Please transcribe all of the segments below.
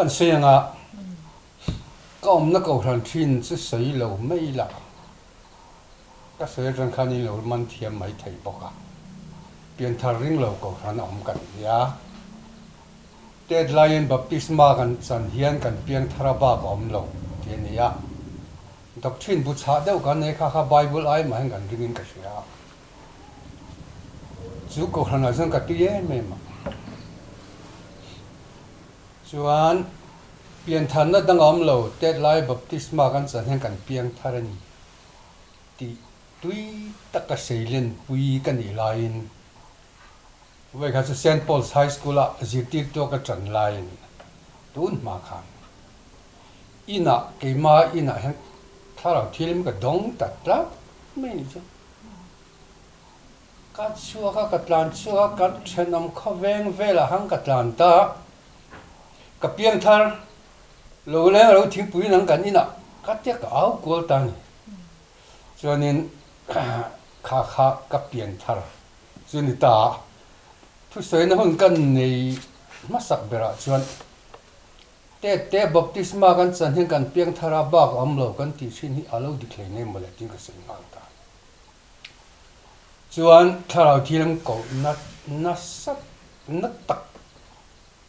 Kan sawi anga ka awmna kohhran thin chu sawi lo mai la, ka sawi atang khan in lo man thiam mai thei bawk a. Pianthar ring lo kohhran a awm kan nia. Tet laiin baptisma kan chan hian kan piangthar a bak a awm lo tih a ni a. Doctrine bu chhah deuh kan nei kha kha Bible ai mah hian kan ringin ka hria a. Chu kohhranah chuan ka tui em em a. Chuan piantharna dang a awm lo, tet lai baptisma kan chan hian kan piangthar a ni tih tui taka seilenpui ka nih laiin Vawikhat chu Saint Paul's High School-a zirtirtu ka ṭan laiin tun hma khan inah keima inah hian thlarau thilim ka dawng ta tlat mai ni chu. Ka chhuak a, ka tlan chhuak a, kan ṭhenawm khawveng velah han ka tlan ta. Ka piangthar lo leng lo thingpui nang kan inah ka tia ka au kual ta a ni. Chuanin kha kha ka pianthar Chu ni ta, thusawina hun kan nei hmasak berah chuan Tete baptisma kan chan hian kan piang thar a, bak a awm lo kan tih thin hi a lo dik hlei nei mawle tiin ka sawi nghal ta. Chuan thlarau thiam kohna nasa na tak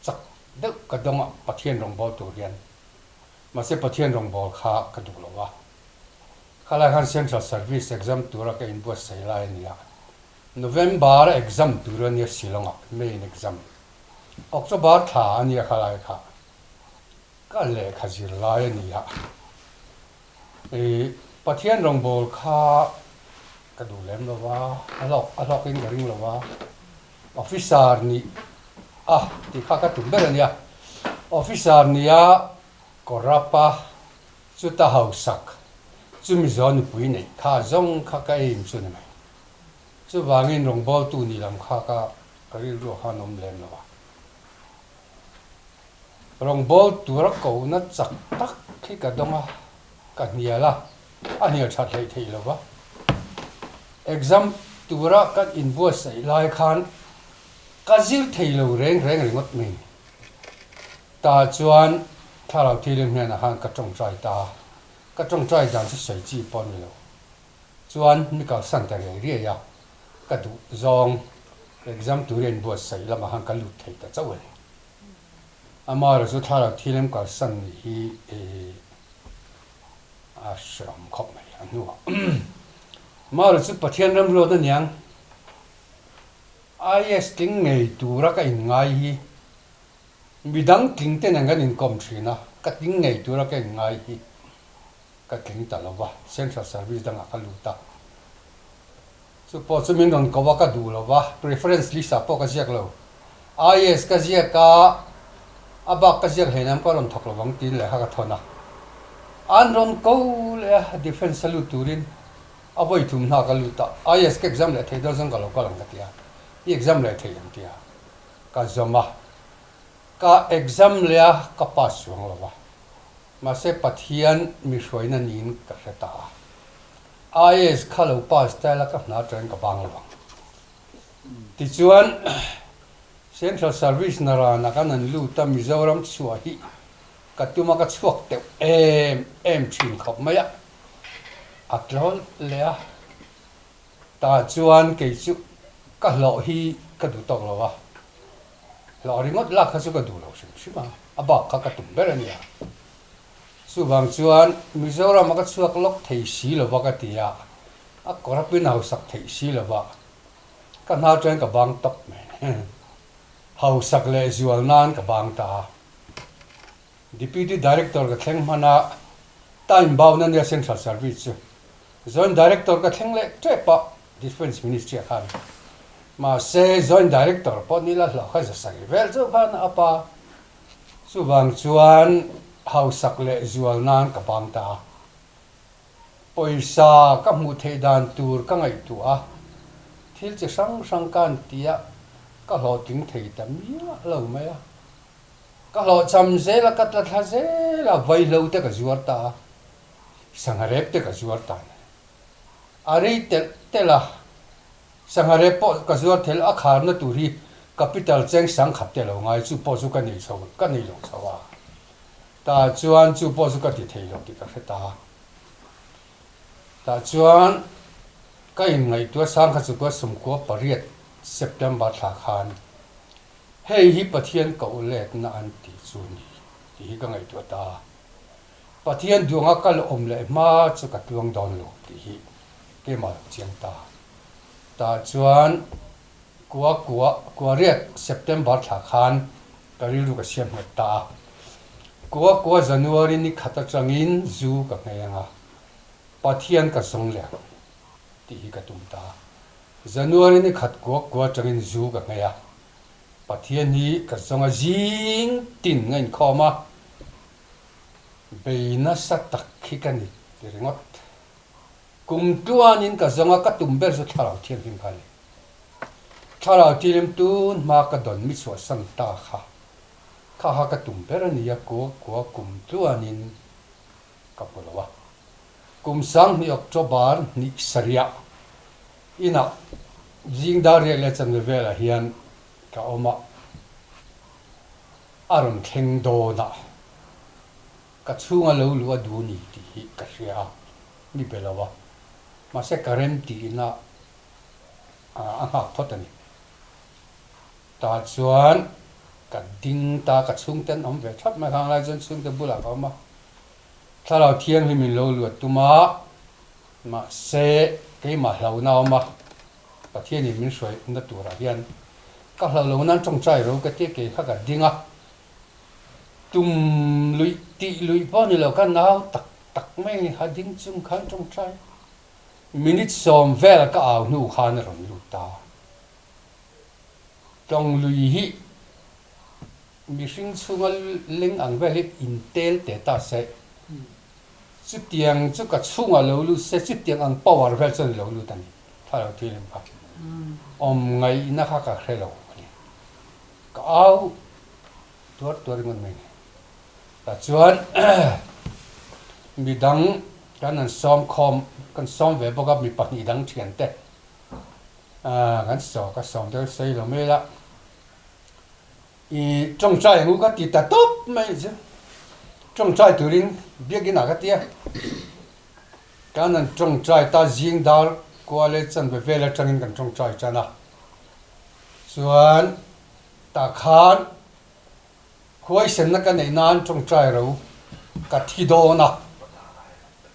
chak deuh ka dawng a Pathian rawngbâwl tur hian. Mahse Pathian rawngbâwl kha ka duh lo a. Khalai khan Central Service exam tura ka inbuatsaih lai a ni a, November a exam tur a nia Shillong-ah, main exam. October thla a nia khalai kha ka lehkha zir lai a ni a. Pathian rawngbâwl kha ka duh lem lo va, a hlawk a hlawkin ka ring lo va, Officer nih a tih kha ka tum ber a nia. Officer nia Corrupt-a Chuta hausak chu Mizo nupui neih kha zawng kha ka aim chu ni mai. Chuvangin rawngbawltu ni lam kha ka rilru khan awm lem lo a. Rawngbâwl tura kohna chak tak hi ka dawng a, ka hnial a, a hnial that hleih theih lo va. Exam tura kan inbuatsaih lai khan ka zir thei lo reng reng ringawt mai. Tah chuan thlarau thilim hnenah khan ka tawngtai ta a, ka tawngtai dan chu sawi chi pawh a ni lo. Chuan mi kalsan ta riai riai a, ka duh zawng exam tur hian buatsaih lamah khan ka lut thei ta chauh a ni. Amaherawhchu thlarau thilim kalsan nih hi a hreawm khawp mai a hnuah. Amaherawhchu Pathian ramruat a niang, IAS tling ngei tura ka inngai hi Midang tling te nen kan inkawm thin a, ka tling ngei tura ka inngai hi ka tling ta lo va, Central Service dangah ka lut a. Chu pawh chu min rawn ko a, ka duh lo va, preference list ah pawh ka ziak lo. IAS ka ziak a, a bak ka ziak hleinem ka rawn thawk lo vang tiin lehkha ka thawn a. An rawn ko leh a, Defence a lut turin a vawi thum hna ka lut a, IAS ka exam leh theih dawn chuan ka lo kal ang ka ti a, i exam leh thei ang ti a. Ka zawm a, ka exam leh a, ka pass chuang lo va. Mahse Pathian mi hruaina niin ka hre ta a. IAS kha lo pass ta ila ka hna atangin ka bang lo ang. Tichuan Central Service Narana kan han lut a, Mizoram chhuah hi ka tum a, ka chhuak teuh em em thin khawp mai a. A tlawl leh a. Tah chuan kei chu ka hlawh hi ka duh tawk lo a, hlawh ringawt lak kha chu ka duh lo hrim hrim a, a bak kha ka tum ber a nia. Chuvang chuan Mizoram a ka chhuak lawk thei si lo va ka ti a, a kawr a pin hausak theih si lo va, ka hna chuan ka bang tawp mai. Hausak leh zual nan ka bang ta a. Deputy Director ka thleng hman a, time bound a nia Central Service chu. Joint Director ka thleng leh tep a, Defence Ministry ah khan. Mahse, Joint Director pawh ni la hlauh kha za sarih vel chauh khan a up a. Chuvang chuan hausak leh zual nan ka bang ta a. Pawisa ka hmuh theih dan tur ka ngaihtuah a, thil chi hrang hrang ka han ti a, ka hlawhtling thei ta miah lo mai a. Ka hlawhcham zel a, ka tla thla zel a, vaihlo te ka zuar ta a, sangha rep te ka zuar ta a ni. A rei telh telh a, sangha rep pawh ka zuar thel a kharna tur hi capital cheng sangkhat te lo ngai, chu pawh chu ka nei chho, ka nei lo chho a. Tah chuan chu pawh chu ka ti thei lo tih ka hre ta. Tah chuan ka inngaihtuah sang kha chu ka 18 September thla khan hei hi Pathian koh letna an tih chu a ni tih hi ka ngaihtuah ta. Pathian duanga kal awm leh hma chu ka tluang dawn lo tih hi keimah lo chiang ta. Tah chuan kua kua kua riat September thla khan ka rilru ka siam nghet ta a. Kua kua January ni khat atangin zu ka nghei ang a, Pathian ka zawng leh ang tih hi ka tum ta. January ni khat kua kua atangin zu ka nghei a, Pathian hi ka zawng a zing tin nga inkhawm a, bei nasa tak hi ka ni ti ringawt. Kum tuanin ka zawng a, ka tum ber chu Thlarau Thianghlim kha a ni. Thlarau Thianghlim tun hma ka dawn mi chhuahsan ta kha, kha kha ka tum ber a ni a, kua kua kum tluanin ka hmu lo a. Kum 2000 October hnih sarih inah zing dar riah leh chanve velah hian ka awm a, a rawn thleng dawn a. Ka chhunga lo luh a duh ni tih hi ka hria a, mi be lo a, mahse ka rem tiin a a nghak phawt a ni. Tah chuan ka ding ta, ka chhungte an awm ve thap mai khang lai chuan chhungte bulah ka awm a, Thlarau Thianghlim in lo luat tum a, mahse keimah hlauhna a awm a, Pathianin min hruaina turah hian ka hlauh lo nan tawngtai ro ka tia kei kha ka ding a. Tum luih tih luih pawh ni lo, ka nau tak tak mai a ni, ha ding chung khan tawngtai minute 10 vel ka au hnu khan a rawn lut ta. Tawng lui hi mihring chhunga leng ang vel hi intel teh ta se, chutiang chu ka chhungah lo lut se, chutiang ang power vel chuan lo lut a ni, thlarau thianghlim kha awm ngaihna kha ka hre lo a ni. Ka au tuar tuar ringawt mai ni. Tah chuan midang kan han sawm khawm, kan sawm ve bawk a, mi pahnih dang thian te kan saw ka sawm deuh sawi lo mai la. I tawngtai ang u ka ti ta tawp mai chu. Tawngtai turin biakin ah ka ti a. Kan han tawngtai ta zing dar kua leh chanve vel atangin kan tawngtai tan a. Chuan tah khan huaisenna ka neih nan tawngtai ro ka thi dawn a,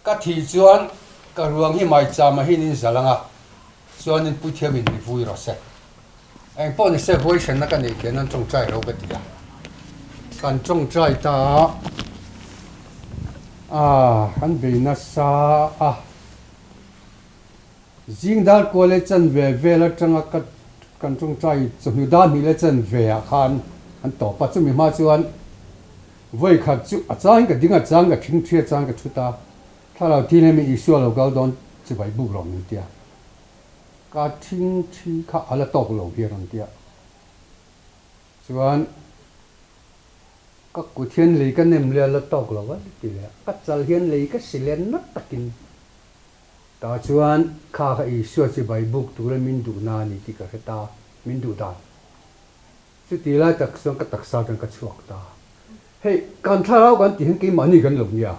ka thih chuan ka ruang hi maicham ahin in zal ang a, chuanin puithiam in mi vui rawh se. Eng pawh ni se huaisenna ka neih theih nan tawngtai ro ka ti a, kan tawngtai ta a, kan bei nasa a. Zing dar kua leh chanve vel atanga ka kan tawngtai chawhnu dar hnih leh chanve ah khan an tawp a, chumi hma chuan vawi khat chu a changin ka ding a, chang ka thing thi a, chang ka thut a, thlarau thi hlemin Isua lo kal dawn chibai buk rawh min tia, ka thing thi kha a la tawk lo hi a rawn tia, chuan ka kut hian lei ka nem leh a la tawk lo a ti leh a, ka chal hian lei ka si leh nat takin. Tah chuan kha kha Isua chibai buk tura min duhna a ni tih ka hre ta, min duh dan. Chuti lai tak chuan ka taksa atang ka chhuak ta. Hei, kan thlarau kan tih hian keimahni kan lo nia.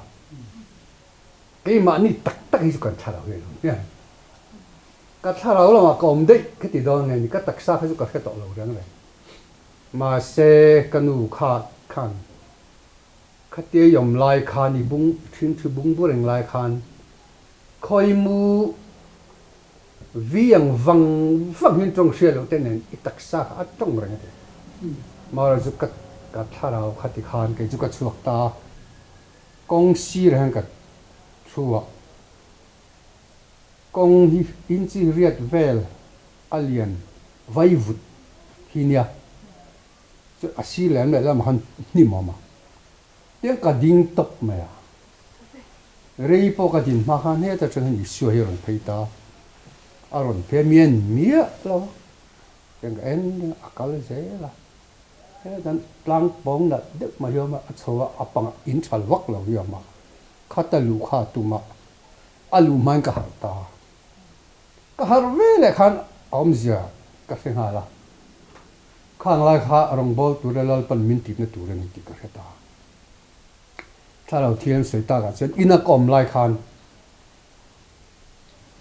Keimahni tak tak hi chu kan thlarau hi a lo nia. Ka thlarau lamah ka awm daih ka ti dawn nge ni, ka taksa kha chu ka hre tawh lo reng reng. Mahse, ka nu kha khan Khatia i awm lai khan i bung thin thu bung bu reng lai khan khawi mu vi ang vang vang hian tawng hria loh te nen i taksa kha a tawng reng a ti. Mara chu ka ka thlarau kha ti khan kei chu ka chhuak ta a, kawng sirah hian ka thu a, kawng hi inchi riat vel a lian vai vut hi nia. Chu a si lem leh lamah khan hnim a awm a, tiang ka ding tawp mai a, rei pawh ka din hma khan heta atang hian Isua hi a rawn phei ta, a rawn phei a mian miah lo a, tiang ka en reng a, a kal zel a, hetan tlang pawng nalh deuh mai hi a awm a, a chho a, a pangah in thal vak lo hi a awm a, khata luh kha a tum a, a luh hmain ka harh ta. Ka harh ve leh khan a awmzia ka hre nghal a, khang lai kha rawngbâwl tura Lalpan min tihna tur a ni tih ka hre ta. Thlarau Thiang sawi takah chuan ina ka awm lai khan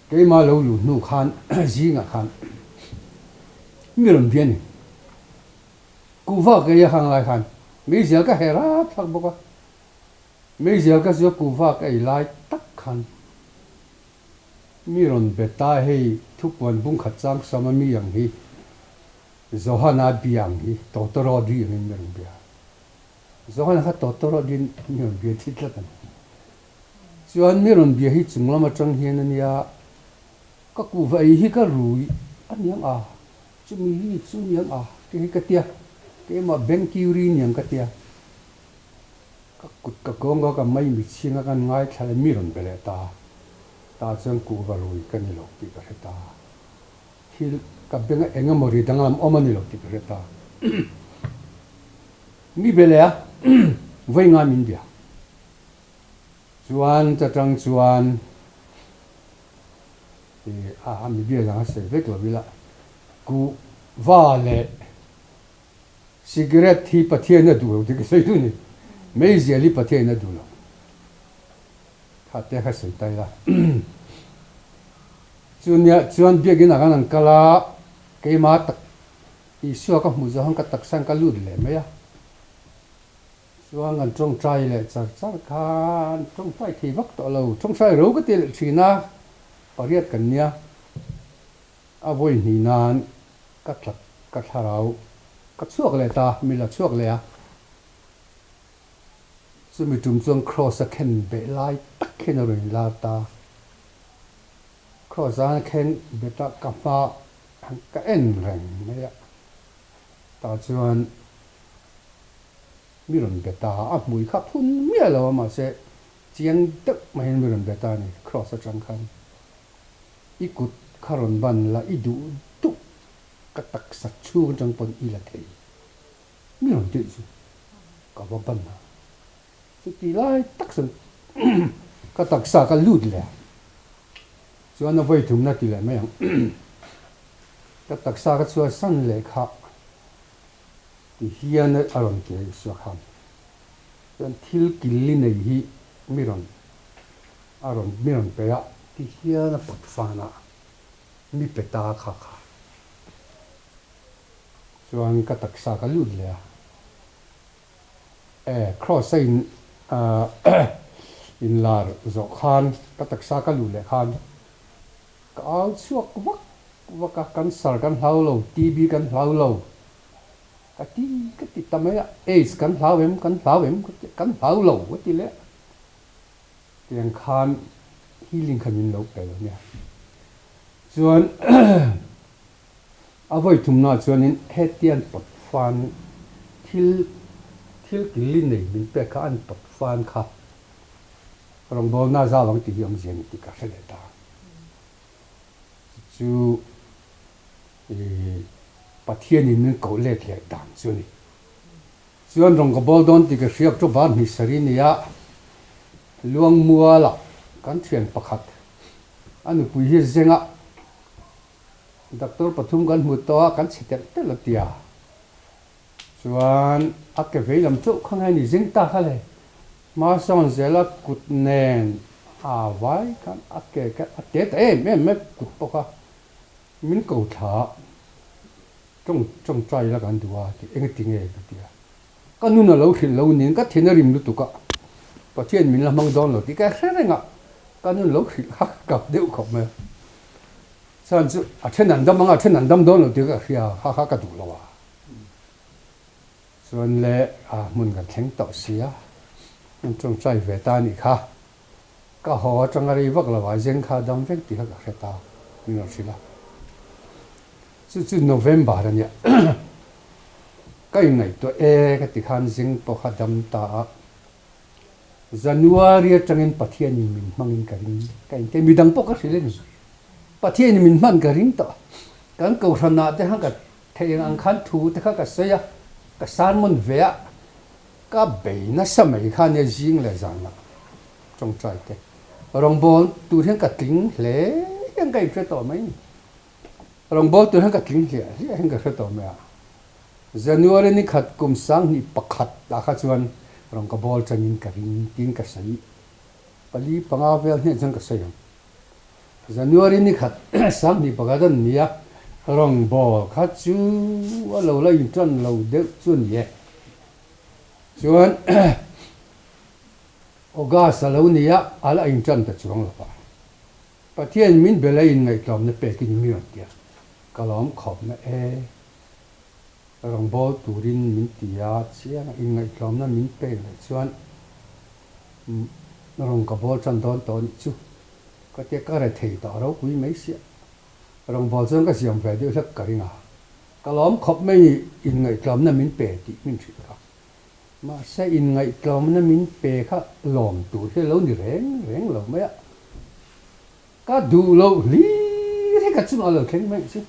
keimah lo luh hnu khan zingah khan mi rawn bia a ni. Kuhva ka ei a hang lai khan meizial ka her a thlak bawk a, meizial ka chu kuhva ka ei lai tak khan mi rawn be ta hei thupuan bung khat chang sam a mi ang hi Johana bia ang hi tawtawrawt ri angin mi rawn bia. Johana kha tawtawrawt rin mi rawn bia thi tlat a ni. Chuan mi rawn bia hi chung lam atang hian a nia, ka kuhva ei hi ka rui a niang a, chumi hi chu niang a tih hi ka tia, keimah bank kiu ri niang ka tia. Ka kut ka kawng a, ka mai mitchhing a kan ngaithla leh mi rawn be leh ta, tah chuan kuhva rui ka ni lo tih ka hre ta. Thil ka benga eng emaw ri danglam awm a ni lo tih ka hre ta. Mi be leh a, vawi ngai min bia. Chuan ta tang chuan a mi bia dang a sawi vek lo ila, ku va leh cigarette hi Pathian a duh lo tih ka sawi duh ni. Meizial hi Pathian a duh lo. Kha te kha sawi ta ila. Chunia chuan biakinn ah khan an kal a, keimah tak Isua ka hmuh zawh khan ka taksa in ka lut leh mai a. Chuan kan tawngtai leh char char khan tawngtai thei vak tawh lo, tawngtai ro ka ti leh thin a, pariat kan nia. A vawi hnih nan ka tlat ka thlarau ka chhuak leh ta, mi la chhuak leh a. Chumi tum chuan Kraws a khen beh lai tak hian a rawn inlar ta. Kraws a khen bet a ka hma ka en reng mai a, tah chuan mi rawn be ta a, hmui kha phun miah lo a mahse chiang deuh maiin mi rawn be ta a ni Kraws atang khan. I kut kha rawn ban la i duh duh ka taksa chhung atang pawn i la thei. Mi rawn tih chu ka va ban a, chuti lai tak chuan ka taksa ka lut leh a, chuan a vawi thumna ti leh mai ang ka taksa ka chhuah san leh kha ti hian a rawn ti a Isua khan chuan thil kil i nei hi mi rawn a rawn mi rawn pe a ti hian a pawt fan a mi pe ta kha kha. Chuan ka taksa ka lut leh a, e cross a in inlar zawh khan ka taksa ka luh leh khan ka au chhuak vak vak a, cancer kan hlau lo, TB kan hlau lo ka ti ka ti ta mai a, aids kan hlau em kan hlau em ka ti kan hlau lo ka ti leh tiang khan healing kha min lo pe lo nia. Chuan A vawi thumnaah chuanin hetian pawt fan thil thil kil i nei min pek kha an pawt fan kha rawngbawlna zau ang tih hi awmzia ni tih ka hre leh ta. Chu chu ih Pathianin min koh let leh dan chu a ni. Chuan rawng ka bawl dawn tih ka hria October hnih sarih nia Luangmuala kan thian pakhat a nupui hi zenga Doctor pathum kan hmu tawh a, kan chhe telh telh a tia. Chuan a ke vei lam chauh kha nge ni zing ta kha le. Hma sawn zela kut nen a vai khan a ke kha a te ta em em mai kut pawh kha min ko thla a, tawng tawngtai la kan duh a tih engti nge ka ti a. Ka nun a lo hrilh lo nen ka thin a rim lutuk a, Pathian min la hmang dawn lo tih ka hre reng a, ka nun lo hrilh kha ka kap deuh khawp mai a. Chuan chu a then an dam ang a, a then an dam dawn lo tih ka hria, kha kha ka duh lo a. Chuan le a hmun kan thleng tawh si a, an tawngtai ve ta a nih kha. Ka haw atanga rei vak lo ah zeng kha a dam vek tih kha ka hre ta, min rawn hrilh a. Chu chu November a nia, ka inngaihtuah e ka ti khan zeng pawh kha dam ta a. January atangin Pathianin min hmangin ka ring, ka inti a, midang pawh ka hrilh a ni. Pathianin min hman ka ring tawh. Kan kohhranah te khan ka theih ang khan thu te kha ka sawi a, ka sermon ve a, ka bei nasa mai kha nia zing leh zanah tawngtai te. Rawngbâwl tur hian ka tling hle hian ka inhre tawh mai ni. Rawngbâwl tur hian ka tling hliah hliah hian ka hre tawh mai a. January ni khat kum 2001 ah kha chuan Rawn ka bawl changin ka ring tiin ka sawi. Pali panga vel hneh chuan ka sawi ang. January ni khat 20 pakhat an ni a, rawn bawl kha chu a lo la intan lo deuh chu a ni e. Chuan August a lo ni a, a la intan ta chuang lo va. Pathian min bel a inngaihtlawmna pekin mi rawn ti a, ka lawm khawpna e. Rawngbâwl turin min ti a, chiang a inngaihtlawmna min pek leh chuan rawn ka bawl ṭan dawn tawh a nih chu. Ka tia ka re thei tawh ropui mai sia. Rawngbâwl chuan ka ziam ve deuh hlek ka ring a, ka lawm khawp mai ni inngaihtlawmna min pe tih min hrilh kha. Mahse inngaihtlawmna min pe kha lawm tur hi a lo ni reng reng lo mai a. Ka duh loh hlir hi ka chungah lo thleng mai chu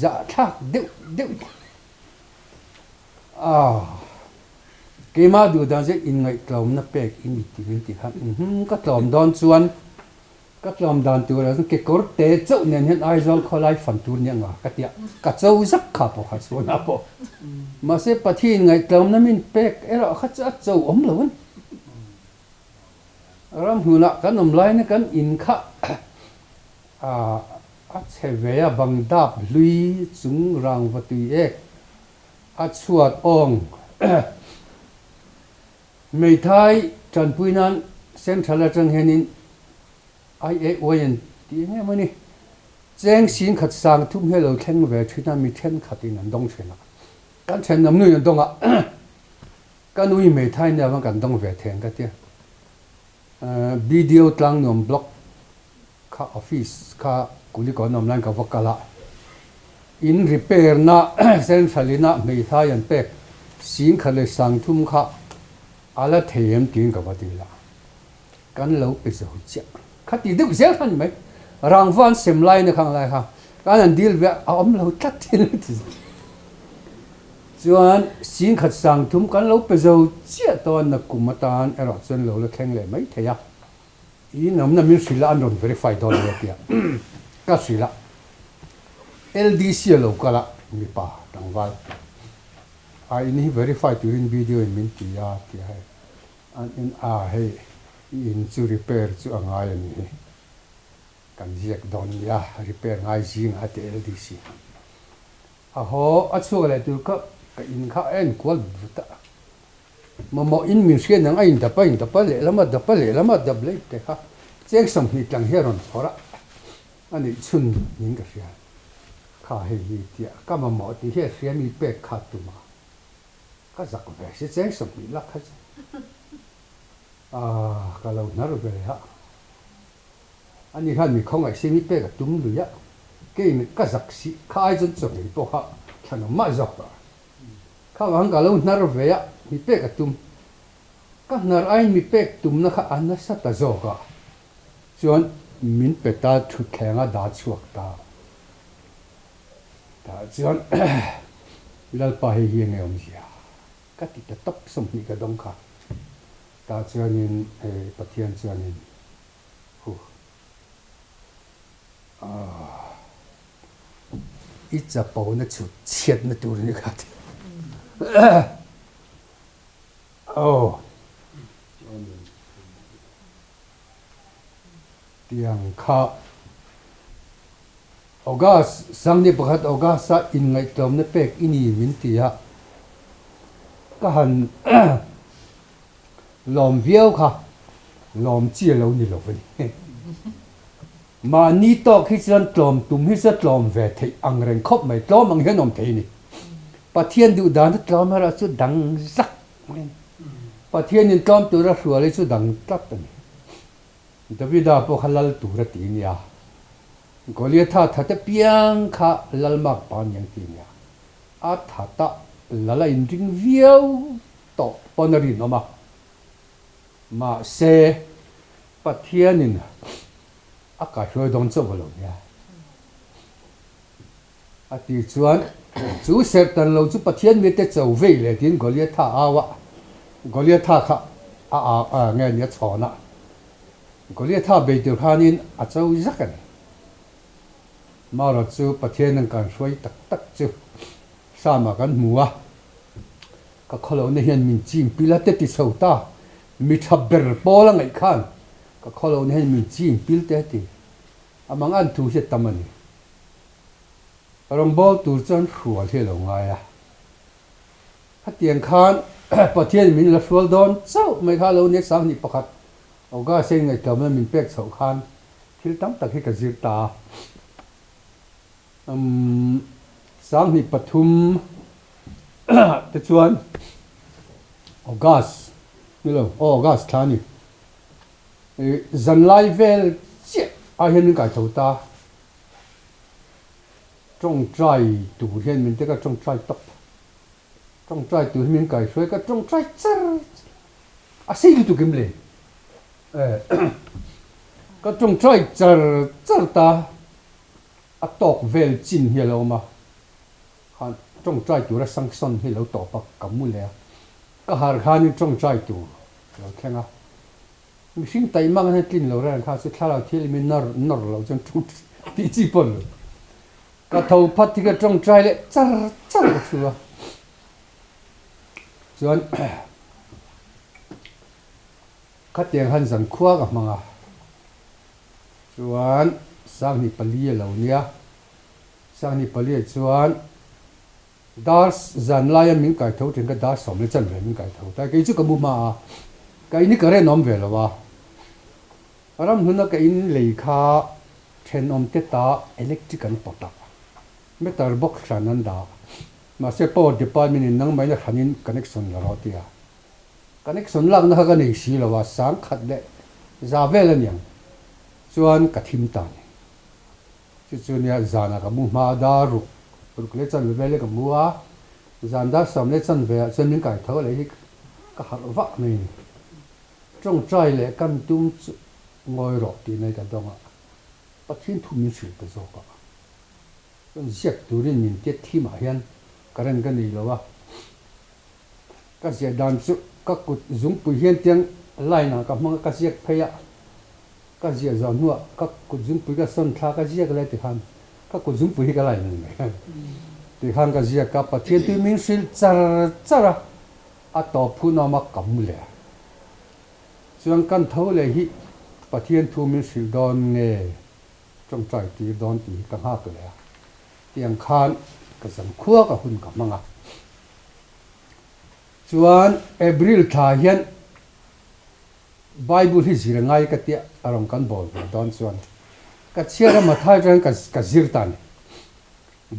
zahthlak deuh deuh a, keimah duh dan chu inngaihtlawmna pek i ni tih min ti khan umm ka tlawm dawn chuan ka tlawm dan tur ah chuan kekawr te chauh nen hian Aizawl khawlai fan tur nia nga ka tia ka cho zak kha pawh kha chuan a pawh mahse Pathian inngaihtlawmna min pek erawh kha chu a cho awm lo a ni. Ramhmunah kan awm laina kan in kha a chhe ve a, bang dap hlui chung rangva tui ek a chhuat awng. Hmeithai tanpui nan Central atang hianin IAY an ti eng em a ni. Cheng sing khat sang thum hi a lo thleng ve thin a, mi thenkhatin an dawng thin a, kan thenawm nuin an dawng a. Ka nui hmeithai nia vang kan dawng ve theng ka tia. BDO Tlangnuam Block kha office kha Kulikawn awm laiin ka va kal a, in repair na central ina hmeithai an pek 10,000 leh 30,000 kha a la thei em tiin ka va dil a, kan lo pe zo chiah. Khati deuh zel kha ni mai. Rangva an sem lai na kha ang lai kha kan han dil ve a, a awm lo tlat thin a ti. Chuan 10,000 30,000 kan lo pe zo chiah tawn na kum atan erawh chuan lo la thleng leh mai thei a. I nawmna min hrilh a an rawn verify dawn nia tia ka hrilh a. LDC a lo kal a mipa tlangval a in hi verify turin video in min ti a tia hei. An in a hei i in chu repair chu a ngai a ni hi. Kan ziak dawn nia repair ngai zingah a ti LDC. A haw a chhuak leh tur kha ka in kha a en kual vut a. Mamawh in min hriat ang a in dap a in dap a lehlam a dap a lehlam a dap leh te kha cheng 20 tlang hi a rawn phawrh a, a neih chhun niin ka hria. Kha hei hi tia ka mamawh tih hi a hria mi pek kha tum a. Ka zak ve si cheng 20 lak kha chu ah ka lo hnar ve a. Ani khan mi khawngaih si mi pek a tum lui a, kei ka zak si kha ai chuan chawhmeh pawh kha thlan awm mah zawk a. Kha vang ka lo hnar ve a, mi pek a tum. Ka hnar aiin mi pek tumna kha a nasa ta zawk a, chuan min pe ta thutthleng a dah chhuak ta. Tah chuan Lalpa hei hi enge awmzia ka ti ta tawp 20 ka dawng kha. Tah chuanin hei Pathian chuanin huh ah i chapona chhut chhiatna tur ni kha ti aw tiang kha August, 21 August-a inngaihtlawmna pek i ni min ti a, ka han lawm viau kha, lawm chi a lo ni lo a ni. Mahni tawk hi chuan tlawm tum hi chu a tlawm ve theih ang reng khawp mai, tlawm ang hian awm thei a ni. Pathian duh dan chu tlawm erawh chu dang zak mai a ni. Pathianin tlawm tura hrual hi chu dang tlat a ni. Davida pawh kha lal tur a ti nia. Goliatha that apiang kha lal mak pa ni ang ti nia. A that a lal a inring viau tawh pawn a rinawm a. Mahse, Pathianin a kaihruai dawn chauh a lo nia. A ti chuan, Chu serhtan lo chu Pathian mite cho vei leh tiin Goliatha a au a. Goliatha kha a au a nge ni a chhawn a. Goliatha bei tur khanin a cho zak a ni. Marawt chu Pathian an kan hruai tak tak chu Psalm ah kan hmu a. Ka khawlohna hian min chim pil a te ti chho ta. Mi tha ber pawl a ngaih khan ka khawlohna hian min chim pil te a ti. A mang an thu hi a tam a ni. Rawngbâwl tur chuan hrual hi a lo ngai a. Khatiang khan Pathianin min la hrual dawn chauh mai kha lo nia 2001 August a inngaihtlawmna min pek chhoh khan thil tam tak hi ka zir ta a. Umm 23 te chuan August ni lo aw August thla a ni. Zanlai vel chiah ah hian min kaitho ta. Tawngtai tur hian min te ka tawngtai tawp. Tawngtai tur hi min kaihruai ka tawngtai char a sei lutuk em le? Ka tawngtai char char ta a tawk vel chin hi a lo awm a, khan tawngtai tura sanction hi lo tawp a ka mu leh a, ka har khanin tawngtai tur a lo thleng a. Mihring taihmak an han tlin lo reng kha chu thlarau thil min nawr nawr loh chuan tawngtai tih chi pawh ni lo. Ka tho phat hi ka tawngtai leh char char ka thu a, chuan khatiang khan zankhua ka hmang a, chuan 24 a lo nia, 24 ah chuan dar zan laia min kai tho thin ka dar sawm leh chanve min kai tho ta, kei chu ka mu hma a, ka in hi ka ren awm ve lo a. Ramhluna ka in lei kha thenawmte ta electric an pawt a, meter box hran an dah. Mahse power department in nangmahina hranin connection la rawh tia. Connection lakna kha ka nei si lo a, 1000 leh za vel a niang chuan ka thim ta ni. Chu chu nia zanah ka mu hma a, dar ruk ruk leh chanve vel hi ka mu a, zan dar sawm leh chanve ah chuan min kai tho leh hi ka harh vah mai a ni. Tawngtai leh kan tum chu ngawi rawh tih nai ka dawng a, Pathian thu min hrilh ta zawk a. Chuan ziak turin min tia thimah hian current ka nei lo a, ka ziah dan chu ka kut zungpui hian tiang line ah ka hmang a, ka ziak phei a, ka ziah zawh hnuah ka kut zungpui ka sawn thla ka ziak leh tikhan ka kut zungpui hi ka line a ni mai tikhan ka ziak a, Pathian tui min hrilh char char a. A tawp hun awm a kam leh a. Chuan kan tho leh hi Pathian thu min hrilh dawn nge tawngtai tir dawn tih hi ka nghak leh a. Tiang khan ka zan khua ka hun ka hmang a. Chuan April thla hian Bible hi zir ngai ka tia a rawn kan bawl ve dawn chuan ka chhiar a Mathai atangin ka zir ta a ni.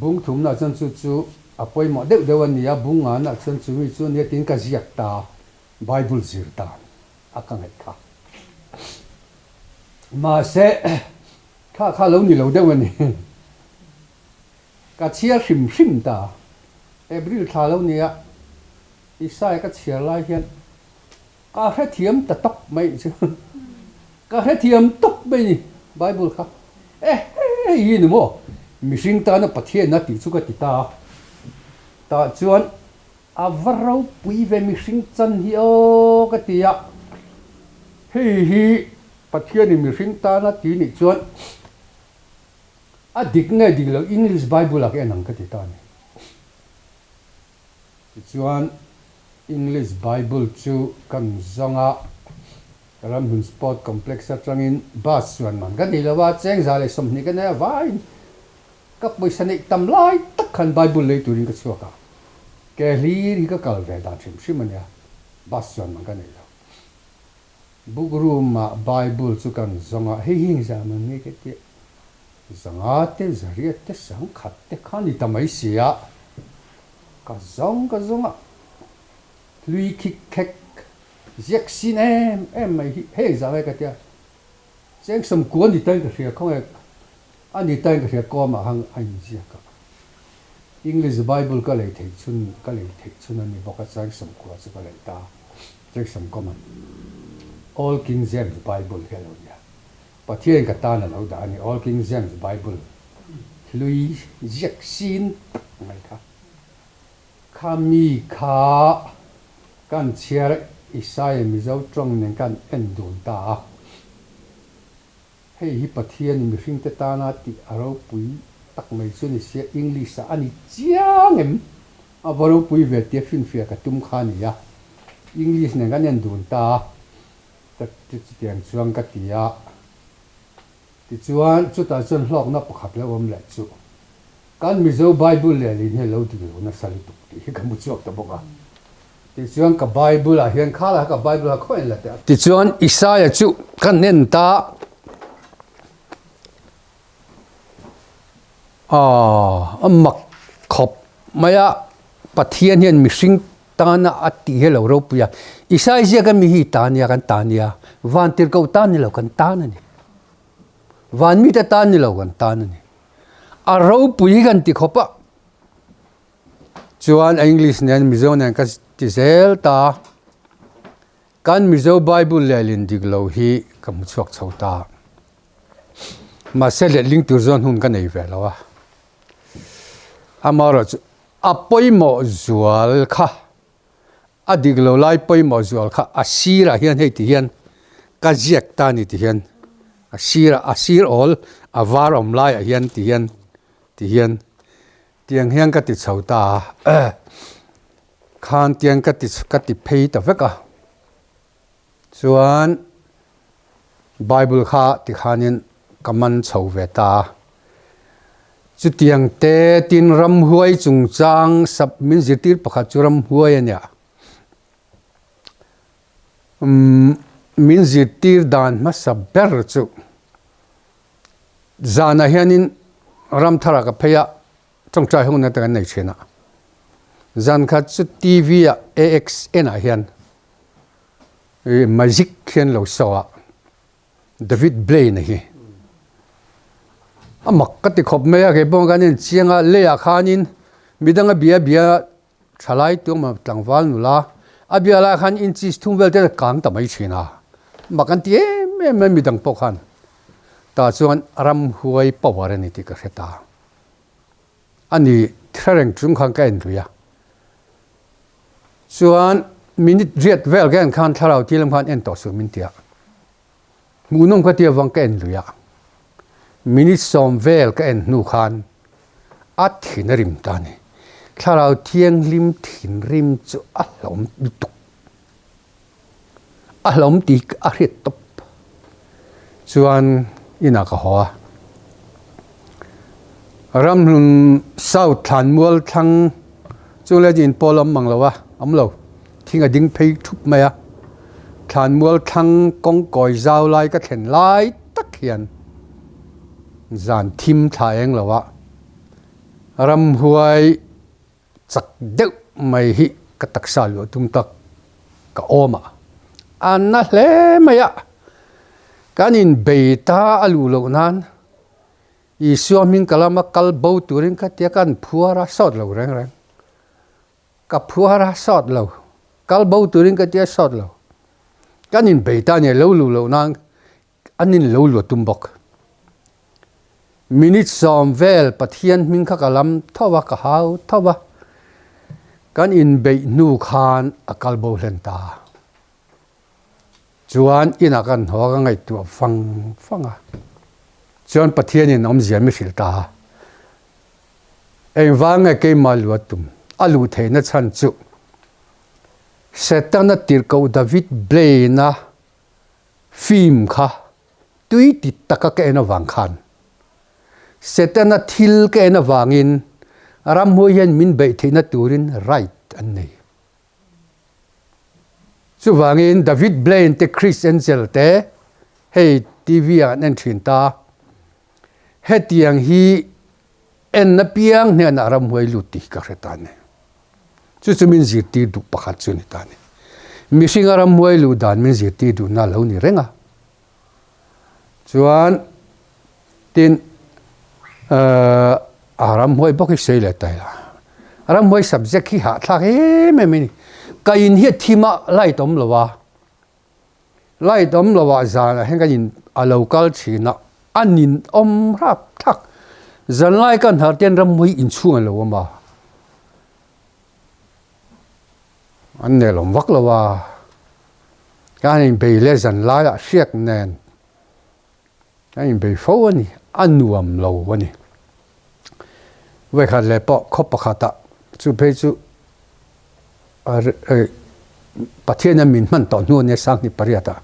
Bung thumna chuan chu chu a pawimawh deuh deuh a ni a, bung ngana chuan chumi chu nia tiin ka ziak ta, Bible zir dan a ka ngaih kha. Mahse, kha kha lo ni lo deuh a ni. Ka chhiar hrim hrim ta. April thla lo nia, Isaiah ka chhiar lai hian Ka hrethiam ta tawp mai chu. Ka hrethiam tawp mai ni Bible kha. Eh hei hi ni maw? Mihring tana Pathian a tih chu ka ti ta a. Tah chuan a va ropui ve mihring chan hi aw ka ti a. Hei hi Pathianin mihring tana ti nih chuan a dik nge dik lo English Bible ah ka en ang ka ti ta a ni. Tichuan, English Bible chu kan zawng a, Ramhlun Sport Complex atangin bus chuan man ka nei lo a, cheng 120 ka nei a, vaiin ka pawisa neih tam lai tak khan Bible lei turin ka chhuak a, ke hlir hi ka kal ve dan hrim hrim a nia, bus chuan man ka nei lo. Book room ah Bible chu kan zawng a, hei hi engzah man nge ka tia, 500 te, 800 te, 1000 te kha ni ta mai si a, ka zawng ka zawng a, hlui khik khek ziak sin em em mai hi hei engzah nge ka tia, cheng 90 ni tain ka hria khawnge a ni tain ka hria kawmah khan a inziak a, English Bible ka lei theih chhun ka lei theih chhun a ni bawk a, cheng 90 chu ka lei ta. Jackson Common, Old King James Bible hi a lo nia. Pathian ka tan a lo dah a ni, Old King James Bible hlui ziak sin tak mai kha. Kha mi kha kan chhiar Isaiah Mizo tawng nen kan en dun ta a. Hei hi Pathian mihringte tana tih a ropui tak mai chu ni sia, English ah a ni chiang em? A va ropui ve tia finfiah ka tum kha a ni a, English nen kan en dun ta a, ka chutiang chuan ka ti a. Tichuan, chutah chuan hlawkna pakhat lo awm leh chu, kan Mizo Bible lehlin hi a lo dik lo nasa lutuk tih hi ka hmu chhuak ta bawk a. Tichuan, ka Bible ah hian kha lah ka Bible ah khawihin la teh a. Tichuan, Isaia chu ka hnen ta a, a mak khawp mai a, Pathian hian mihring tana a tih hi a lo ropui a, Isai ziaka mi hi ta nia kan ta nia, van tirhkoh tan ni lo kan tan a ni, van mite tan ni lo kan tan a ni, a ropui hi kan ti khawp a, chuan English nen Mizo nen ka ti zel ta, kan Mizo Bible lehlin dik lo hi ka hmu chhuak chho ta, mahse letling tur zawn hun ka nei ve lo a, amaherawhchu A pawimawh zual kha, a dik lo lai pawimawh zual kha a sirah hian hei ti hian ka ziak ta a ni ti hian a sirah a sir awl a var awm laiah hian ti hian ti hian tiang hian ka ti chho ta a khan tiang ka ti ka ti phei ta vek a chuan Bible kha tikhanin ka man chho ve ta a. Chutiang te tin ramhuai chungchang sap min zirtir pakhat chu ramhuai a nia. Umm min zirtir dan hmasa ber chu zanah hianin ramthar ah ka phei a, tawngtai ho na te kan nei thin a. Zan khat chu TV ah AXN ah hian magic hian lo show a. David Blaine hi a mak ka ti khawp mai a, kei pawh kan en chiang a, leiah khanin midang a bia bia thalai tuang mah tlangval nula a bia lai khan inches thum vel te kang ta mai thin a, mak an ti em em mai midang pawh khan tah chuan ramhuai power a ni tih ka hre ta a ni, thlareng chung khan ka en lui a. Chuan minute riat vel ka en khan thlarau tir lam khan en tawh suh min ti a, hmuhnawm ka ti avang ka en lui a, minute sawm vel ka en hnu khan a thin a rim ta a ni. Thlarau thianghlim thinrim chu a hlawm lutuk, a hlawm tih a hriat tawp. Chuan inah ka haw a, Ramhlun South Thlanmual thlang chu le in pawl awm mang lo a, awm lo, thing a ding phei thup mai a, Thlanmual thlang kawng kawi zau lai ka thlen lai tak hian zan thim thla eng lo a, ramhuai Chak deuh mai hi ka taksa luah tum tak ka awm a, a na hle mai a, kan inbei ta a luh loh nan Isua hming ka lama kal bo turin ka tia kan phuar a sawt lo reng reng, ka phuar a sawt lo, kal bo turin ka tia sawt lo, kan inbei ta a ni lo luh loh nan An in lo luah tum bawk. Minute sawm vel Pathian hming kha ka lam tho a, ka hau tho a. Kan inbeih hnu khan a kal bo hlen ta. Chuan inah kan haw a, ka ngaihtuah fang fang a. Chuan Pathianin awmzia mi hrilh ta a. Engvang nge keimah luah tum a luh theihna chhan chu Setana tirhkoh David Blaine-a Film kha tui ti taka ka en avang khan Setana thil ka en avangin ramhuai hian min beih theihna turin right an nei. Chuvangin David Blaine te Criss Angel te hei TV ah an en thin ta. Hetiang hi en apiang hnenah ramhuai lut tih ka hre ta a ni. Chu chu min zirtir duh pakhat chu a ni ta a ni. Mihringa ramhuai luh dan min zirtir duhna a lo ni reng a. Chuan tin a ramhuai bawk hi sawi leh ta ila. Ramhuai subject hi hahthlak em em a ni. Ka in hi a thim a, light awm lo a. Light awm lo ah zan ah hian ka in a lo kal thin a, a nin awm rap thak. Zanlai ka hnar te hian ramhmui inchhung a lo awm a, an nelawm vak lo a, ka han inbei leh zanlai ah hriak nen ka inbei fo a ni, a nuam lo a ni. Vawikhat leh pawh khaw pakhat ah chu phei chu. Pathian min hman tawh hnu ania 1800 ah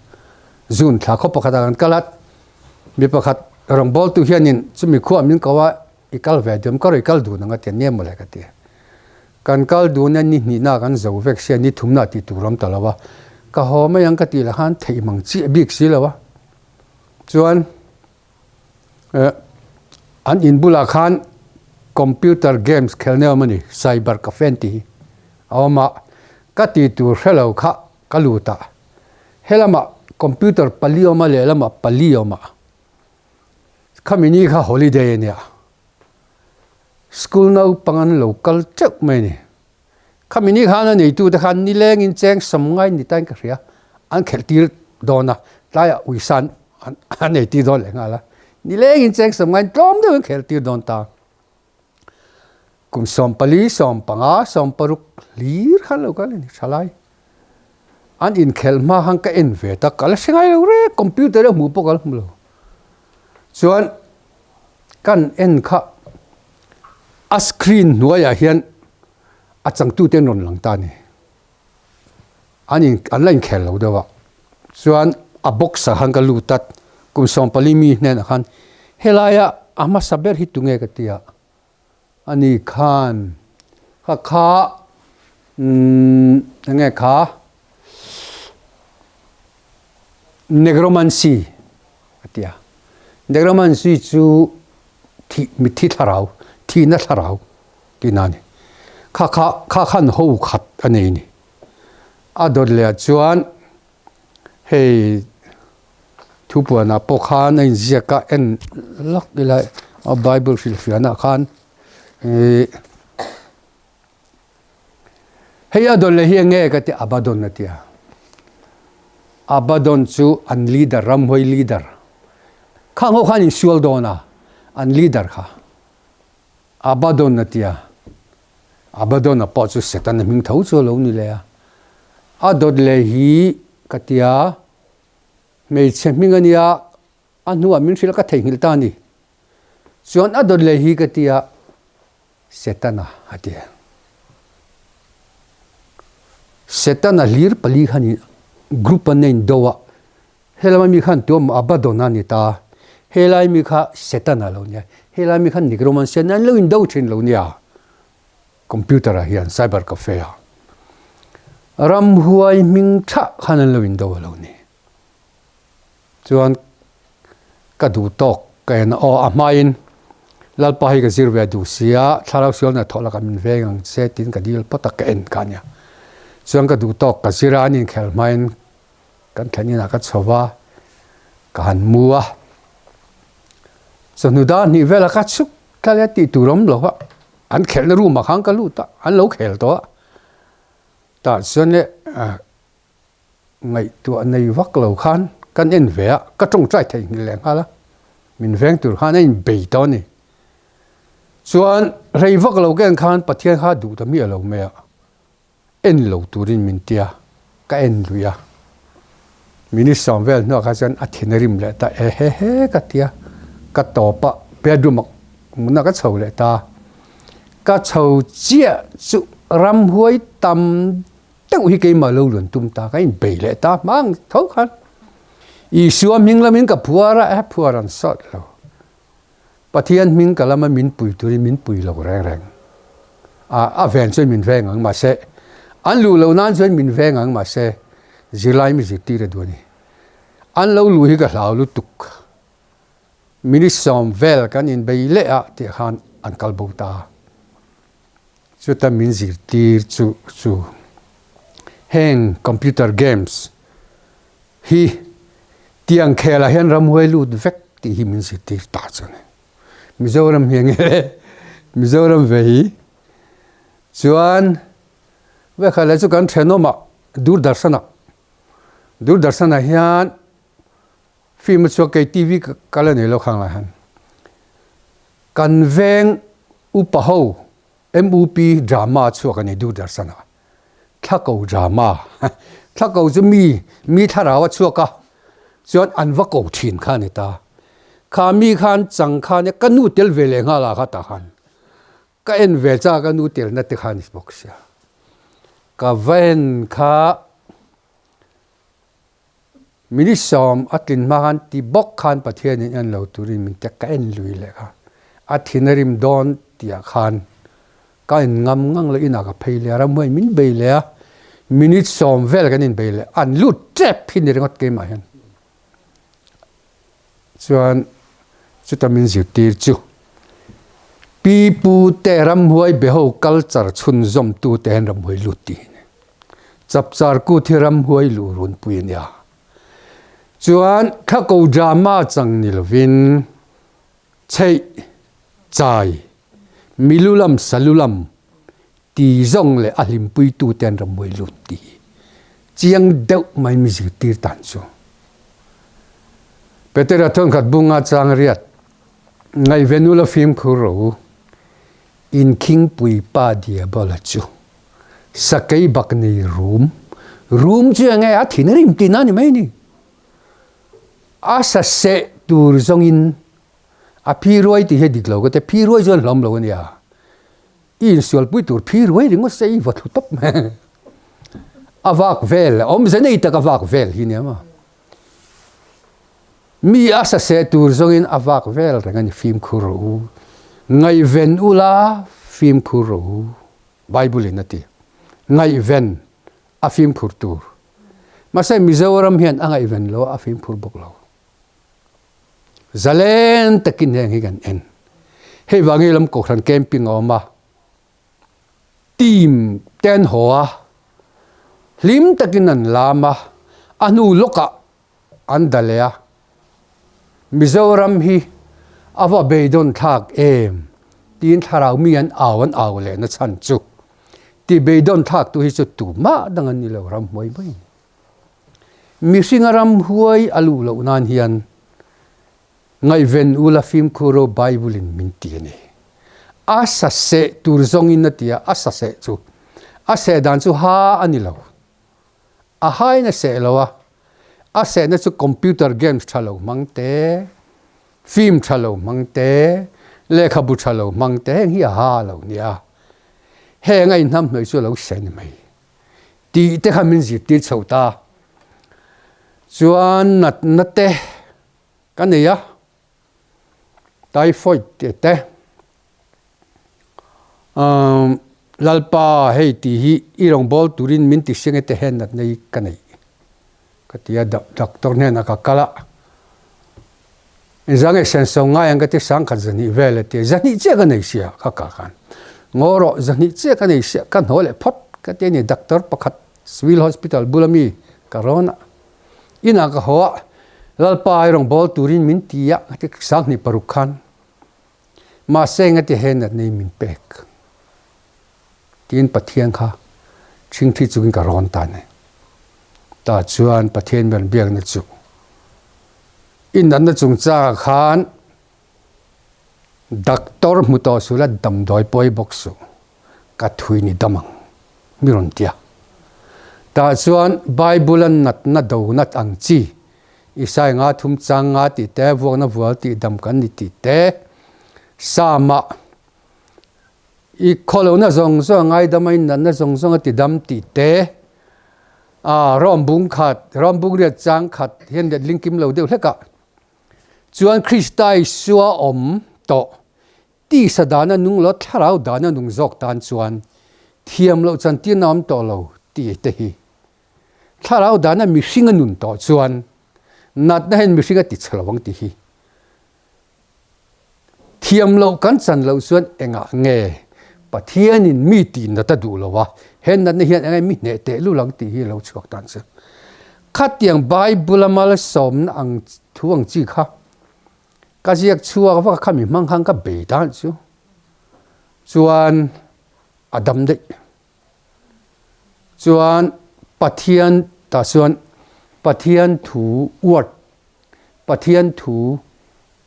June thla khaw pakhat ah kan kal a, mi pakhat rawngbawltu hianin chumi khuaah min ko a, i kal ve diam ka rawn i kal dun ang a ti a, nia mawle ka ti a. Kan kal dun a, ni hnihna kan zo vek sia, ni thumna tih tur awm ta lo a, ka haw mai ang ka tih lah khan theih mang chiah bik si lo a, chuan An in bulah khan computer games khelna awm a ni, cyber cafe an tih hi a awm a, ka tih tur hre lo kha ka lut a, helamah computer pali awm a lehlamah pali awm a, khami ni kha holiday a nia, school naupang an lo kal teuh mai a ni. Khami ni khan a neitute khan nilengin cheng sawmngai ni tain ka hria, an khelh tir dawn a, tlaiah uisan an nei tir dawn leh nghal a, nilengin cheng sawmngaiin tlawm deuhin an khelh tir dawn ta. Kum 14, 15, 16 hlir khan lo kal a ni thalai. An inkhelh hma khan ka en ve ta, ka la hre ngai lo rek, computer a hmuh pawh ka la hmu lo. Chuan kan en kha a screen hnuaiah hian a changtute an rawn lang ta a ni. An in an la inkhel lo deuh a, chuan a box ah khan ka lut a, kum 14 mi hnenah khan helaia a hmasa ber hi tunge ka ti a, ani khan kha kha umm enge kha Negromancy a ti a, Negromancy chu thih mitthi thlarau thihna thlarau tihna a ni. Kha kha kha khan ho khat a nei a ni. A dawt leh ah chuan hei thupuanah pawh khan a inziak a en lawk ila a bible hrilhfiahna khan ihh Hei a dawn leh hi enge ka ti Abaddon a ti a. Abaddon chu an leader, ramhuai leader. Khang ho khan insual dawn a, an leader kha. Abaddon a ti a. Abaddon a pawh chu Setana hming tho chu a lo ni leh a. A dawt leh hi ka ti a, hmeichhe hming a nia, a hnuah min hrilh a ka theihnghilh ta a ni. Chuan a dawt leh hi ka ti a, Setana a ti. Setana hlir pali khan in group an nei do a, helama mi khan tuam Abaddon a ni ta, helai mi kha Setana lo nia, helai mi kha Nigromancy an lo in do thin lo nia, computer ah hian cyber cafe ah ramhuai hming thah khan an lo in do a lo ni. Chuan ka duh tawk ka en a, aw a hmain Lalpa hi ka zir ve duh si a, thlarau sual hnathawh lakah min veng ang che tiin ka dil phawt a, ka en kha a nia. Chuan ka duh tawk ka zir a, an inkhel hmain kan thlen inah ka chho va, ka han mu a. Chawhnu dar hnih velah ka chhuk thlal a, tih tur awm lo a, an khelhna room ah khan ka lut a, an lo khel tawh a. Tah chuan le Ngaihtuah nei vak lo khan kan en ve a, ka tawngtai theihnghilh leh nghal a, min veng tur khan a inbei tawh a ni. Chuan rei vak lo ka en khan Pathian kha duh ta miah lo mai a, en lo turin min ti a, ka en lui a. Minute sawm vel hnuah kha chuan a thin a rim leh ta e he he ka ti a, ka tawp a, bedroom ah hmunah ka chho leh ta. Ka chho chiah chu ramhuai tam deuh hi keimah lo luan tum ta ka inbei leh ta hmang tho khan Isua hming lamin ka phuar a eh phuar an sawt lo Pathian hming ka lama min pui turin min pui lo reng reng a a ven chuan min veng ang mahse an luh loh nan chuan min veng ang mahse zirlai mi zirtir a duh a ni an lo luh hi ka hlau lutuk minute sawm vel kan inbei leh a tih khan an kal bo ta. Chuta min zirtir chu chu heng computer games hi tiang khelah hian ramhuai lut vek tih hi min zirtir ta chu a ni. Mizoram hi enge Mizoram ve hi chuan vekha leh chu kan thenawmah Doordarshan-ah Doordarshan-ah hian film a chhuak kei TV ka la nei lo khang lai han kan veng Upa ho MUP drama chhuak a ni Doordarshan ah. Thlako drama. Thlako chu mi, mi thlarau a chhuak a, chuan an va ko thin kha a ni ta. Kha mi khan chang khan ka nu tel ve leh nghal ah kha tah khan ka en ve cha ka nu telna te kha a ni bawk sia. Ka va en kha minute sawm a tlin hma khan ti bawk khan Pathianin en lo turin min tek ka en lui leh kha. A thin a rim dawn tihah khan ka en ngam ngang lo inah ka phei leh a, ramhuai min bei leh a, minute sawm vel kan inbei leh an lut tep hi ni ringawt keimah hian. Chuan chuta min zirtir chu Pi Pu te ramhuai beho culture chhunzawmtu te hian ramhuai lut tih hi a ni. Chapchar kut hi ramhuai luh runpui a nia. Chuan Thako drama chang ni lovin Chheih, Chai, Milulam, Salulam ti zawng leh a hlimpuitu te an ramhuai lut tih hi chiang deuh mai mi zirtir tan chu. Petera thawnkhat bunga chang riat ngaihvenula fimkhur rawh u, inkhingpui pa Diabola chu sakei bak nei rum rum chu enge a thin a rim tihna a ni mai ni. A sa seh tur zawngin a phi ruai tih hi a dik lo ka ti, phi ruai chuan hlawm lo a nia. I insualpui tur phi ruai ringawt se i va thlu tawp mai. A vak vel, awmze nei tak a vak vel hi nia maw. Mi a sa seh tur zawngin a vak vel reng a ni, fimkhur rawh u. Ngaihven ula fimkhur rawh u, Bible in a ti. Ngaihven a fimkhur tur. Mahse Mizoram hian a ngaihven lo a, a fimkhur bawk lo. Zalen takin heng hi kan en. Hei vangin lam kohhran camping a awm a, team te an haw a, hlim takin an lam a, a hnu lawkah an da leh a. Mizoram hi a va beidawn thlak em tiin thlarau mi an au an au leh na chhan chu ti beidawn thlak tu hi chu tumah dang an ni lo ramhuai mai a ni. Mihringa ramhuai a luh loh nan hian ngaihven ula fimkhur ro Bible in min ti a ni. A sa seh tur zawngin a ti a, a sa seh chu a seh dan chu ha a ni lo. A hain a seh lo a, a sehna chu computer games tha lo hmang te, film tha lo hmang te, lehkhabu tha lo hmang te heng hi a ha lo nia. Heng a inhnamhnawih chu a lo seh a ni mai. Tih te kha min zirtir chho ta. Chuan natna te ka nei a, typhoid tih te, umm Lalpa hei tih hi i rawngbâwl turin min ti hring e te hian natna hi ka nei ka ti a, doctor hnenah ka kal a, Engzah nge senso ngai ang ka ti sangkhat zahnih vel a ti a, zahnih chiah ka nei sia ka kah khan ngaw rawh zahnih chiah ka nei sia ka hnaw leh phawt ka ti a ni doctor pakhat civil hospital bula mi ka rawn a inah ka haw a Lalpa i rawn bawl turin min ti a ka ti sanghnih paruk khan mahse engati he natna hi min pek tiin Pathian kha thingthi chungin ka rawn ta a ni tah chuan Pathian mi rawn biakna chu I natna chungchangah khan doctor hmu tawh suh la, damdawi pawi bawk suh, ka thui ni dam ang, mi rawn ti a. Tah chuan Bible-a natna do nat ang chi, Isai nga thum chang nga tih te, vuakna vual tih dam kan ni tih te, Psalm-ah I khawlohna zawng zawng a ngaidam a, i natna zawng zawng a tidam tih te, A Rom bung khat, Rom bung riat chang khat hian let ling kim lo deuh hlek a, chuan Krista Isua awm tawh tisa dana nung lo thlarau dana nung zawk tan chuan thiam loh chantirna awm tawh lo tih te hi thlarau dana mihring a nun tawh chuan natna hian mihring a ti chhe lo ang tih hi Thiam loh kan chan loh chuan engah nge Pathianin mi tih nat a duh lo a, he natna hian enge mi hneh teh lul ang tih hi a lo chhuak tan chu. Khatiang Bible a malsawmna ang thu ang chi kha ka ziak chhuak vak a, khami hmang khan ka bei dan chu chuan a dam daih. Chuan Pathian tah chuan Pathian thu word Pathian thu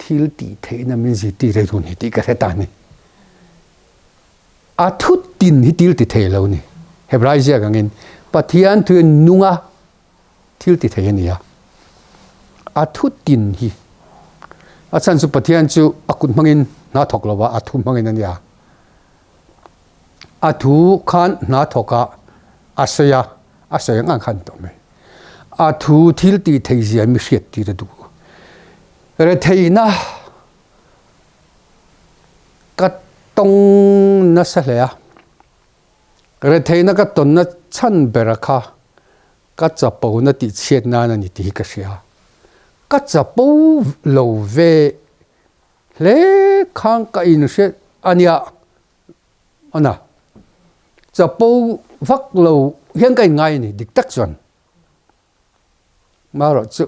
thil tih theihna min zirtir rei hun hi tih ka hre ta a ni. A thu tin hi thil ti thei lo a ni. Hebrai ziak angin Pathian thu hi nunga thil ti thei a ni a. A thu tin hi a chhan chu Pathian chu a kut hmangin hna thawk lo a, a thu hmangin a nia. A thu khan hna thawk a. A sawi a, a sawi ang ang khan tawh mai. A thu thil tih theih zia mi hriat tir a duh. Retheihna ka tawng nasa hle a, retheihna ka tawnna chhan bera kha ka chapona tih chhiat nan a ni tih hi ka hria. Ka chapo lo ve hle khan ka inhre a nia. A na, chapo vak lo hian ka inngai a ni, dik tak chuan. Marawh chu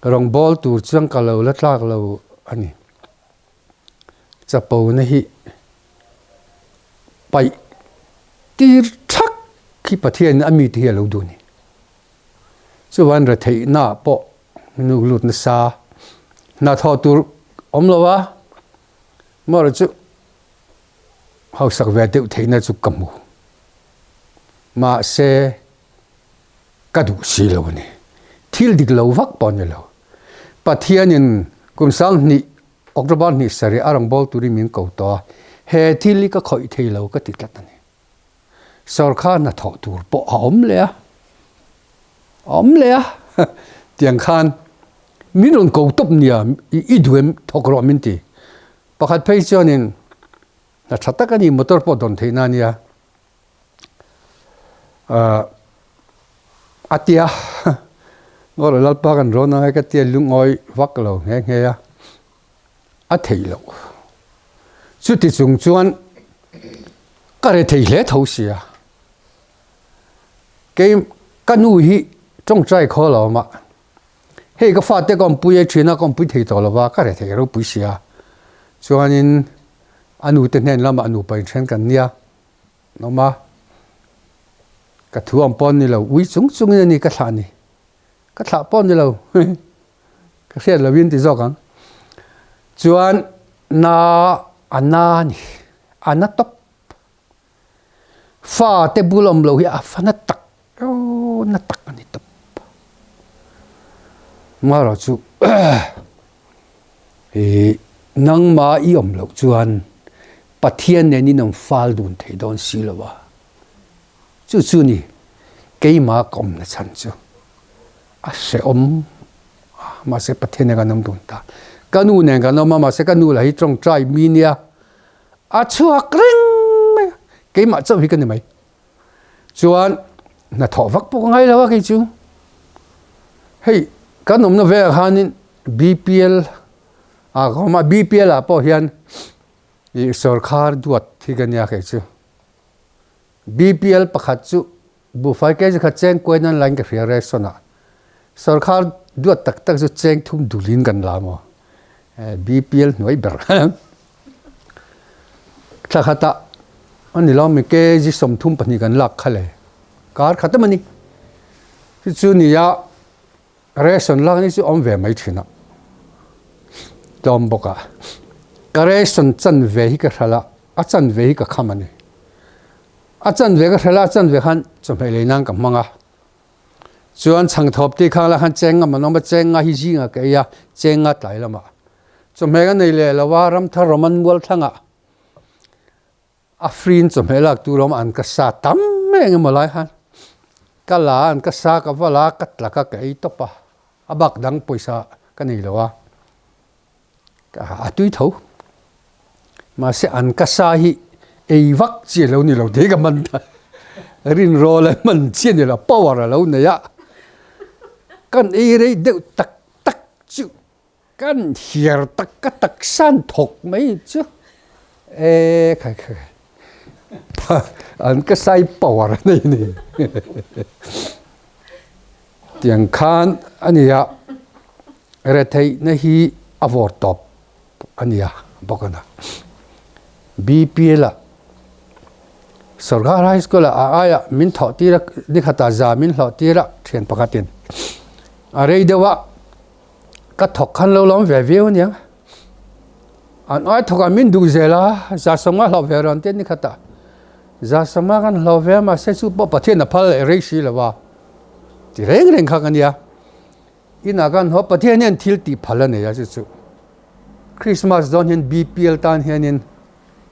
rawngbâwl tur chuan ka lo la tlâk lo a ni. Chapona hi paih tir thak hi Pathianin a mite hi a lo duh a ni. Chuan retheihnaah pawh nu lut nasa, hnathawh tur awm lo a, marawh chu hausak ve deuh theihna chu ka hmu. Mahse, ka duh si lo a ni. Thil dik lo vak pawh a ni lo. Pathianin kum 2000 October hnih sarih a rawngbâwl turin min ko tawh a, he thil hi ka khawih thei lo ka ti tlat a ni. Sawrkhar hnathawh tur pawh a awm leh a, a awm leh a, tiang khan min rawn ko tawp nia i duh em thawk rawh min ti. Pakhat phei chuanin hna tha tak a ni, motor pawh dawn theihna a nia. A tia, Ngawrh Lalpa kan rawn ang e ka tia lungawi vak lo nghe nghe a, a theih loh. Chuti chung chuan ka re thei hle tho sia. Kei ka nu hi tawngtai khaw lo awm a, hei ka fate ka awmpui e thin a, ka awmpui thei tawh lo va, ka re thei ropui sia. Chuanin a nute hnen lamah nupa inthen kan nia. An awm a, ka thu ang pawh ni lo, ui chung chungin a ni ka thlah ni, ka thlah pawh ni lo, ka hriat lovin ti zawk ang. Chuan na a na a ni, a na tawp. Fa te bul awm lo hi a fa na tak, aw na tak a ni tawp. Marawh chu i nangmah i awm loh chuan Pathian nen in awm fal dun thei dawn si lo a, chu chu ni keimah ka awmna chhan chu a hrehawm a, mahse Pathian nen kan awm dun ta. Ka nu nen kan awm a, mahse ka nu lah hi tawngtai mi nia, a chhuak reng mai a, keimah chauh hi ka ni mai. Chuan hnathawh vak pawh ka ngai lo a kei chu. Hei kan awmna velah khanin BPL ah ka awm a, BPL ah pawh hian Ih sawrkhar duat hi ka nia kei chu. BPL pakhat chu buhfai kg khat cheng kuai nan lain ka hria ration ah. Sawrkhar duat tak tak chu cheng thum dulin kan la maw. BPL hnuai ber. Thla khatah a ni lo mi kg 32 kan lak kha le. Kar khat em a ni. Chu chu nia Ration lak ni chu awm ve mai thin a, tlawm bawk a. Ka ration chanve hi ka hralh a, a chanve hi ka kham a ni. A chanve ka hralh a, a chanve khan chawhmeh lei nan ka hmang a. Chuan chhangthawp tih khang lah khan cheng ngam an awm a, cheng nga hi zingah ka ei a, cheng nga tlai lamah. Chawhmeh ka nei leh lo a, Ramthar Roman mual thlangah A free-in chawhmeh lak tur a awm a, an ka sa tam mai eng emaw lai khan ka la a, an ka sa ka va la a, ka tlak a, ka ei tawp a, a bak dang pawisa ka nei lo a, a tui tho. Mahse an ka sa hi ei vak chi a lo ni lo tih ka man ta, rinrawl a man chi a ni lo, power a lo nei a, kan ei rei deuh tak tak chu. Kan hiar tak ka taksan thawk mai chu e khai khai an ka sai power a nei ni tiang khan a nia retheihna hi a vawr tawp a nia bawk a na BPL ah Sorkar High School ah a aiah min thawh tir a nikhatah za min hlawh tir a thian pakhatin a rei deuh a. Ka thawk khan lo lawm ve viau aniang. An ai thawk ah min duh zel a, za sawma hlauh ve rawn te ni khat ah. Za sawma kan hlauh ve a mahse chu pawh Pathian a phal leh rei si lo a. Ti reng reng kha ka nia. Inah kan haw Pathian hian thil tih phal a nei a chu chu. Christmas dawn hian BPL tan hianin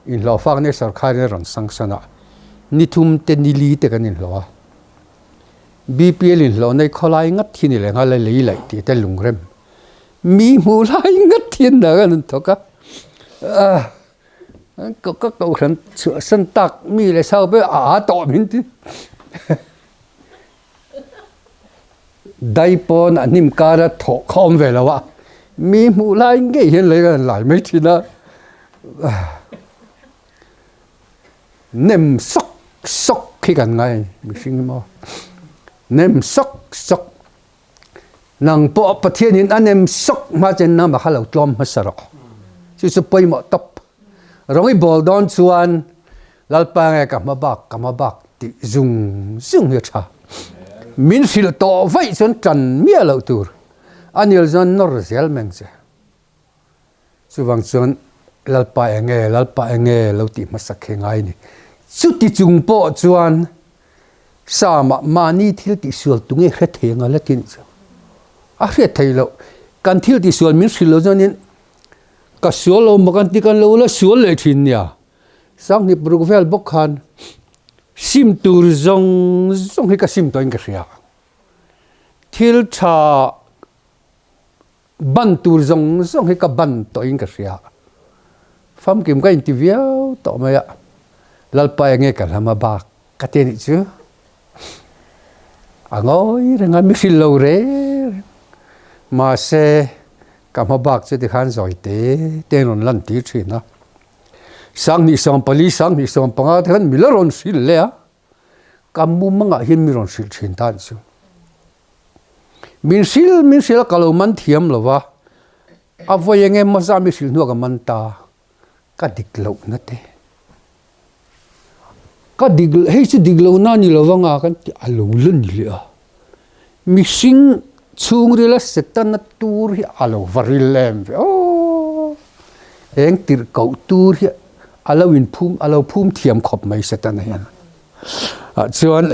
inhlawhfak nei sawrkhar in a rawn sanction a. Ni thum te ni li te kan inhlawh a. BPL inhlawh nei khawlai ngat hi ni leh nghal a lei laih tih te lungrem mi hmuh lai ngat hian hna kan rawn thawk a. Ka kohhran chhuahsan tak mi leh sau pawh a a tawh min ti. Dai pawn a hnim kara thawh kha awm ve lo a, mi hmuh lai ngei hian lei kan lai mai thin a. Nem sawk sawk khi kan ngai mihring hi maw. Nem sawk sawk. Nang pawh Pathianin a nem sawk hma chen nangmah kha lo tlawm hmasa rawh. Chu chu pawimawh tawp. Rawng i bawl dawn chuan Lalpa nge ka hma bak ka hma bak tih zung zung hi a tha. Min hrilh tawh vaih chuan tan miah loh tur. A nil chuan nawr zel meng che. Chuvang chuan Lalpa enge, Lalpa enge lo tih hmasak hi ngai ni. Chuti chung pawh chuan Psalm ah mahni thil tihsual tu nge hre thei anga la ti nih chu. A hriat thei loh. Kan thil tihsual min hrilh loh chuanin ka sual lo maw kan ti kan lo la sual leh thin nia. Sanghnih paruk vel bawk khan sim tur zawng zawng hi ka sim tawhin ka hria. Thil tha Ban tur zawng zawng hi ka ban tawhin ka hria. Famkim ka inti viau tawh mai a, Lalpa enge ka hlam a bak ka ti anih chu. A ngawi reng a, mi hrilh lo reng reng. Mahse, ka hma bak chu tikhan zawi te te in rawn lan tir thin a. Sanghnih 14, sanghnih 15 te khan mi la rawn hrilh leh a. Ka mumangah hian mi rawn hrilh thin ta anih chu. Min hrilh min hrilh a ka lo man thiam lo va, a vawi eng emaw zah mi hrilh hnuah ka man ta, ka dik lohna te. Ka dik hei chu dik lohna a ni lo vanga kan tih a lo la ni leh a. Mihring chhungrila Setana tur hi a lo va ril em ve aw. Eng tirh koh tur hi a lo inphum a lo phum thiam khawp mai Setana hian. Ah chuan.